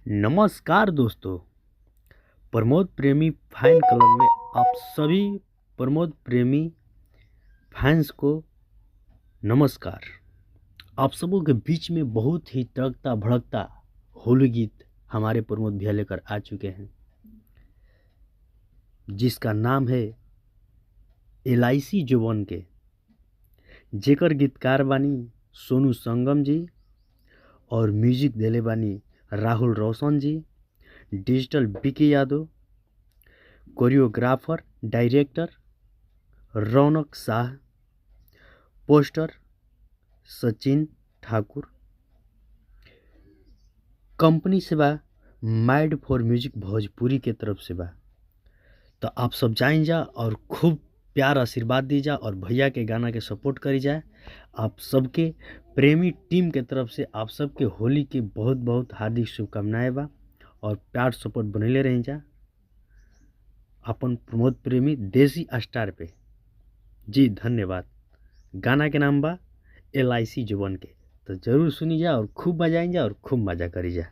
नमस्कार दोस्तों, प्रमोद प्रेमी फैन क्लब में आप सभी प्रमोद प्रेमी फैंस को नमस्कार। आप सबों के बीच में बहुत ही तड़कता भड़कता होली गीत हमारे प्रमोद भैया लेकर आ चुके हैं, जिसका नाम है एल I सी जुबन के, जेकर गीतकार बानी सोनू संगम जी और म्यूजिक देले बानी Rahul Roshan ji, digital BK Yadav, choreographer director Raunak Shah, poster Sachin Thakur, company से बा मैड फॉर म्यूजिक भोजपुरी के तरफ से बा। तो आप सब जाइन जा और खूब प्यार आशीर्वाद दी जा और भैया के गाना के सपोर्ट करी जाए। आप सबके प्रेमी टीम के तरफ से आप सबके होली के बहुत बहुत हार्दिक शुभकामनाएं बा और प्यार सपोर्ट बनैले रही जा अपन प्रमोद प्रेमी देसी स्टार पे। जी धन्यवाद। गाना के नाम बा एल I सी जुबन के, तो जरूर सुनी जा और खूब बजाई जा और खूब मजा करी जा।